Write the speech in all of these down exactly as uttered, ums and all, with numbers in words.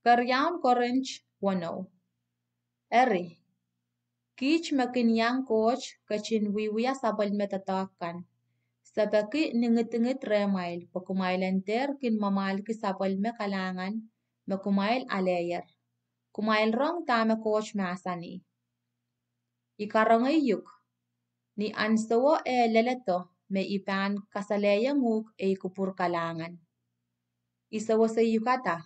Keriaun Korint weneu. Eri, kiht me kin iang Koht ketin wiewia sapwellime doadoahk kan. Se peki ni ngidingid rehmwail pwe kumwail en dehr kin mwamwahlki sapwellime kalahngan me kumwail aleier. Kumwail rong dahme Koht mahsanih: I karongeiuk, ni ahnsowo eh leledo me I pahn kasalehiong uhk ei kupwur kalahngan. I seweseiukada,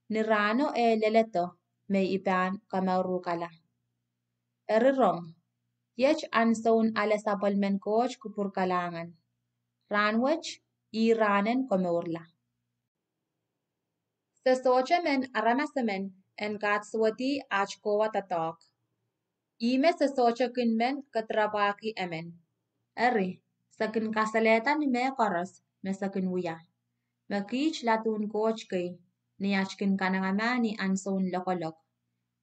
ni rahno eh leledo me I pahn kamourukala. Eri rong, iet ahnsoun ale sapwellimen Koht kupwur kalahngan. Rahnwet ih rahnen komourla. Se sohte men aramas emen en kadsowedi at kohwa doadoahk. Ihme se sohte kin men kedirapwahki emen. Eri, se kin kasalehda ni mehkoaros me se kin wia. Me kiht ladun Koht kei, ni at kin kanengamah ni ahnsoun lokolok,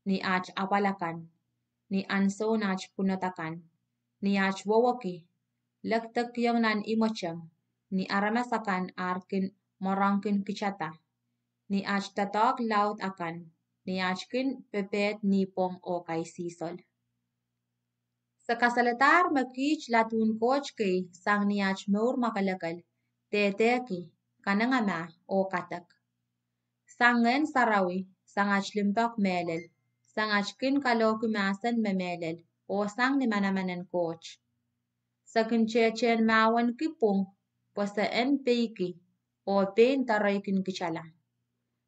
ni at apwal akan, ni ahnsoun at pwunod akan, ni at wowoki, lekdekiong nan imweteng, ni aramas akan ar kin mworongkin kitada, ni at doadoahk laud akan, ni at kin pepehd nipwong oh kaisihsol. Se kasalehdahr me kiht ladun Koht kei sang ni at mour mwakelekel, dehdehki, kanengamah oh kadek. Sang Ngehn Sarawi, sang at limpoak mehlel, sang at kin kalohki mahsen me mehlel, oh sang ni manaman en Koht. Se kin tehtehn mahwenki pwung pwe se en peiki, oh pein doarei kin kitala.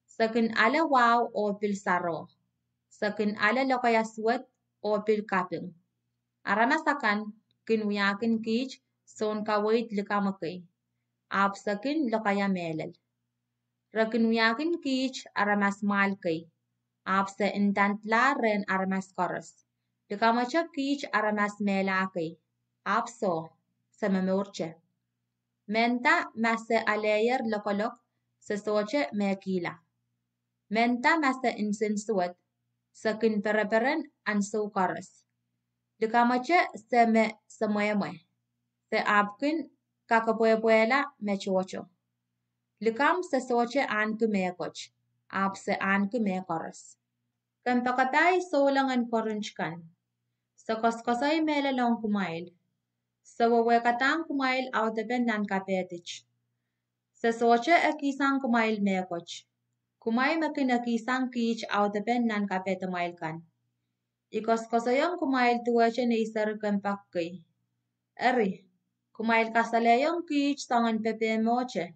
Se kin ale wahu oh pil saroh. Se kin ale lokaia suwed oh pil kaping. Aramas akan kin wiahkin kiht sounkaweid likamw kei, ahpw se kin lokaia mehlel. Re kin wiahkin kiht aramas mwahl kei, ahpw se ndandlahr rehn aramas koaros. Likamwete kiht aramas mehla kei, ahpw soh, se momourte. Menda ma se aleier lokolok, se sohte mehkihla. Menda ma se nsensuwed, se kin pereperen ansou koaros. Likamwete se me semwehmwe, se ahpw kin kakepwehpwehla me tohto. Likamw se sohte ahneki mehkot, ahpw se ahneki mehkoaros. Kompoakepahi souleng en Korint kan. Se koasoakoasoi mehlel ong kumwail. Se wehwehkadahng kumwail audepen nan kapehdit. Se sohte ekihsang kumwail mehkot. Kumwail me kin ekihsang kiht audepen nan kapehdamwail kan. I koasoakoasoiong kumwail duwehte nei seri kompoak kei. Eri, kumwail kasalehiong kiht soangen pepehm mwohte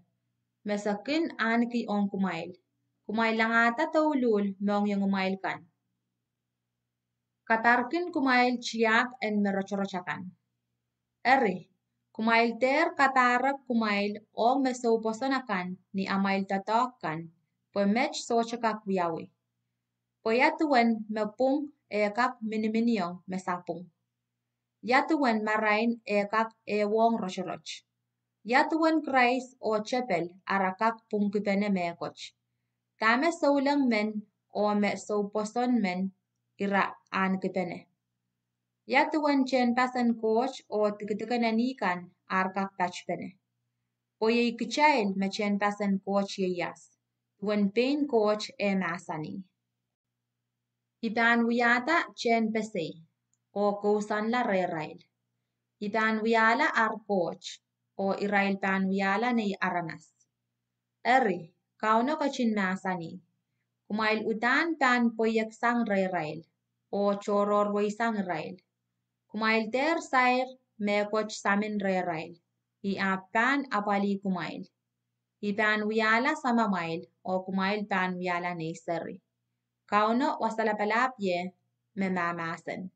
me se kin ahneki ong kumwail. Kumwail langahda douluhl mohngiongimwail kan. Kadarkin kumwail tiahk en me rotorot akan. Eri, kumwail dehr kapahrek kumwail ong me soupwoson akan ni amwail doadoahk kan, pwe met sohte kak wiawi. Pwe ia duwen me pwung eh kak miniminiong me sapwung? Ia duwen marain eh kak ehuong rotorot? Ia duwen Krais oh tepel ara kak pwungkipene mehkot? Dahme souleng men oh me soupwoson men ira ahnekipene? Ia duwen tehnpasen Koht oh dikedik en eni kan ar kak patpene? Pwe iei kitail me tehnpasen Koht ieias, duwen pein Koht eh mahsanih: I pahn wiahda tehnpesei, oh kousoanla rehrail. I pahn wiahla ar Koht, oh irail pahn wiahla nei aramas. Eri, Kauno ketin mahsanih: Kumwail uhdahn pahn pweieksang rehrail, oh tohrohrweisang irail. Kumwail dehr sair mehkot samin rehrail, I ahpw pahn apwalih kumwail. I pahn wiahla samamwail, oh kumwail pahn wiahla nei seri. Kauno Wasa Lapalahpie me mahmahsen.